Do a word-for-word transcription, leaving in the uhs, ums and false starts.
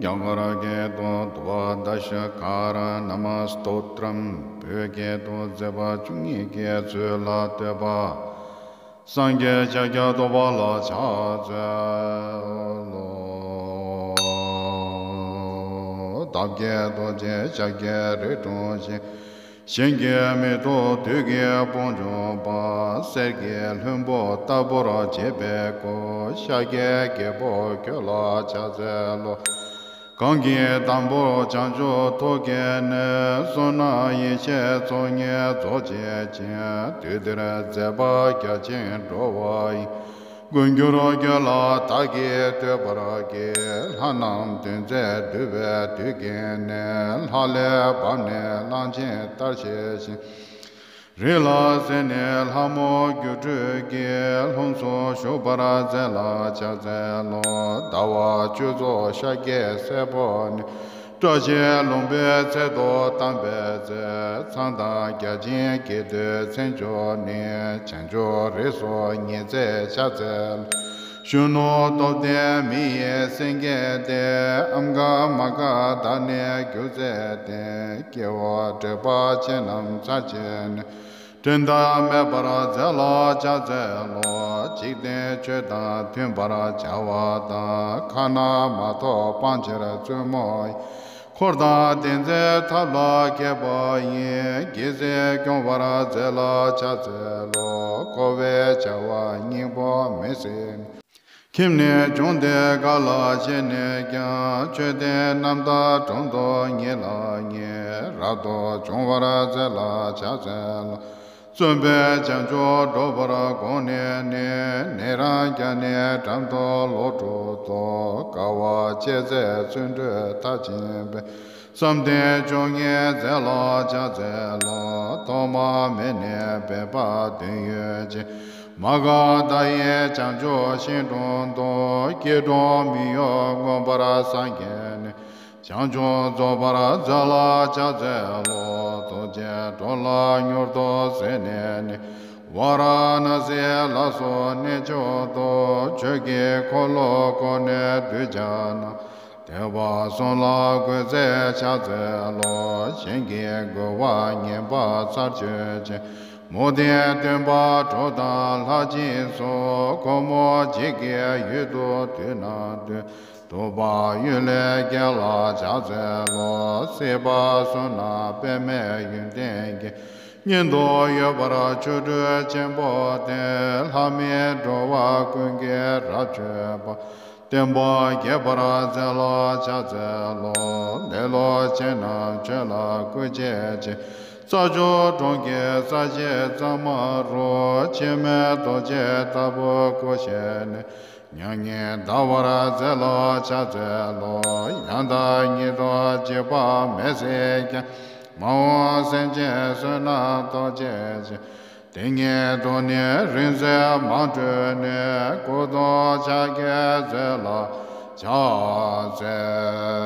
རྒྱ་གར་སྐད་དུ་དྷཱུ་བ་དཱ་ཤ་ཀ་ར་ན་མ་སྟོ་ཏྲམ། བོད་སྐད་དུ་མཛད་པ་བཅུ་གཉིས་ཀྱི་ཚུལ་ལ་བསྟོད་པ། སངས་རྒྱས་ཤཱཀྱ་ཐུབ་པ་ལ་ཕྱག་འཚལ་ལོ། བདག་བསྐྱེད་རྡོ་རྗེ་ཤཱཀྱའི་རིགས་སུ་ཞུགས། ཞིང་གི་མེ་ཏོག་དུས་ཀྱི་དཔུང་འཇོམས་པ། གསེར་གྱི་ལྷུན་པོ་ལྟ་བུར་བརྗིད་པའི་སྐུ། ཤཱཀྱའི་རྒྱལ་པོ་ཁྱོད་ལ་ཕྱག་འཚལ་ལོ། གང་གི་དང་པོར་བྱང་ཆུབ་ཐོབ་མཁྱེན་ནས། བསོད་ནམས་ཡེ་ཤེས་ཚོགས་གཉིས་རྫོགས་བྱེད་ཅིང་། དུས་འདིར་མཛད་པ་རྒྱ་ཆེན་འགྲོ་བ་ཡི། མགོན་གྱུར་ཁྱོད་ལ་བདག་གིས་བསྟོད་པར་བགྱི། ལྷ་རྣམས་འདུ་འཛོམས་འདུ་བའི་དུས་ཀྱི་ནི། ལྷ་ལས་བབས་ནས་གླང་ཆེན་ལྟར་བཞད་ཅིང་། རི་ལ་གཟིགས་ནས་ལྷ་མོ་སྒྱུ་འཕྲུལ་གྱི། ལྷུམས་སུ་ཞུགས་པར་མཛད་ལ་ཕྱག་འཚལ་ལོ། ཟླ་བ་བཅུ་རྫོགས་ཤཱཀྱའི་སྲས་པོ་ནི། བཀྲ་ཤིས་ལུང་པའི་ཚལ་དུ་བལྟམས་པའི་ཚེ། མཚན་དང་བརྒྱ་བྱིན་གྱིས་བསྟོད་མཚན་བརྗོད་ནས། བྱང་ཆུབ་རིགས་སུ་ངེས་མཛད་ཕྱག་འཚལ་ལོ། གཞོན་ནུ་སྟོབས་ལྡན་མི་ཡི་སེང་གེ་སྟེ། ཨམ་ག་མ་ག་བདག་ནི་སྒྱུ་རྩལ་བསྟན། སྐྱེ་བོ་དྲེགས་པ་ཆེ་རྣམས་ཚར་བཅད་ནས། འགྲན་ཟླ་མེད་པར་མཛད་ལ་ཕྱག་འཚལ་ལོ། འཇིག་རྟེན་ཆོས་དང་མཐུན་པར་བྱ་བ་དང་། ཁ་ན་མ་ཐོ་སྤང་བྱེད་བཙུན་མོ་ཡི། འཁོར་དང་ལྡན་མཛད་ཐབས་ལ་མཁས་པ་ཡིས། རྒྱལ་སྲིད་སྐྱོང་བར་མཛད་ལ་ཕྱག་འཚལ་ལོ། འཁོར་བའི་བྱ་བ་སྙིང་པོ་མི་གཟིགས། ཁྱིམ་ནས་བྱུང་སྟེ་ག་ལ་གཤེགས་ནས་ཀྱང་། མཆོད་རྟེན་རྣམ་དག་དྲུང་དུ་ཉིད་ལ་ཉེ། རབ་ཏུ་བྱུང་བར་མཛད་ལ་ཕྱག་འཚལ་ལོ། བརྩོན་པས་བྱང་ཆུབ་སྒྲུབ་པར་དགོངས་ནས་ནི། ནི་རང་རྒྱལ་ནས་འགྲམ་དུ་ལོ་དྲུག་ཏུ། དཀའ་བ་སྤྱད་ཚེ་བརྩོན་འགྲུས་མཐར་ཕྱིན་པས། བསམ་གཏན་བཅུ་གཉིས་མཛད་ལ་ཕྱག་འཚལ་ལོ། ཐོག་མ་མེད་ནས་བོད་པ་དོན་ཡོད་ཅིང་། མ་ག་དྷ་ཡི་བྱང་ཆུབ་ཤིང་དྲུང་དུ། སྐྱིལ་ཀྲུང་མི་གཡོ་མངོན་པར་སངས་རྒྱས་ནས། བྱང་ཆུབ་རྫོགས་པར་མཛད་ལ་ཕྱག་འཚལ་ལོ། ཐུགས་རྗེས་འགྲོ་ལ་མྱུར་དུ་གཟིགས་ནས་ནི། ཝཱ་ར་ཎཱ་སི་ལ་སོགས་གནས་མཆོག་ཏུ། ཆོས་ཀྱི་འཁོར་ལོ་བསྐོར་ནས་གདུལ་བྱ་རྣམས། བདེ་བ་གསུམ་ལ་གུས་བརྩེས་ཕྱག་འཚལ་ལོ། གཞན་གྱི་རྒོལ་བ་ངན་པ་ཚར་གཅོད་ཅིང་། མུ་སྟེགས་སྟོན་པ་གྲོགས་དང་ལྷ་སྦྱིན་སོགས། ཁོ་མོ་འཇིགས་ཀྱི་ཡུལ་དུ་དུས་ན་འདུས། གདུག་པ་གཡུལ་ལས་རྒྱལ་ལ་ཕྱག་འཚལ་ལོ། སྲིད་པ་གསུམ་ན་པདྨའི་ཡོན་ཏན་གྱིས། མཉན་དུ་ཡོད་པར་ཆོ་འཕྲུལ་ཆེན་པོ་སྟེ། ལྷ་མིའི་འགྲོ་བ་ཀུན་གྱི་རབ་མཆོད་པ། བསྟན་པ་རྒྱས་པར་མཛད་ལ་ཕྱག་འཚལ་ལོ། ལེ་ལོ་ཅན་རྣམས་ཆོས་ལ་བཀོལ་བྱེད་ཅིང་། རྩྭ་མཆོག་གྲོང་ཁྱེར་ས་གཞིའི་གཙང་མ་རུ། འཆི་མེད་རྡོ་རྗེ་ལྟ་བུར་བཀོད་བཞག་ནས། མྱ་ངན་འདའ་བར་མཛད་ལ་ཕྱག་འཚལ་ལོ། ཡང་དག་ཉིད་དུ་འཇིགས་པ་མེད་སྲིད་ཀྱང་། མ་འོངས་སེམས་ཅན་བསོད་ནམས་སྟོབས་ཆེ་ཞིང་། དེ་ཉིད་དུ་ནི་རིང་བསྲེལ་མང་སྤྲུལ་ནས། སྐུ་གདུང་ཕྱག་རྒྱའི་རྫས་ལ་ཕྱག་འཚལ།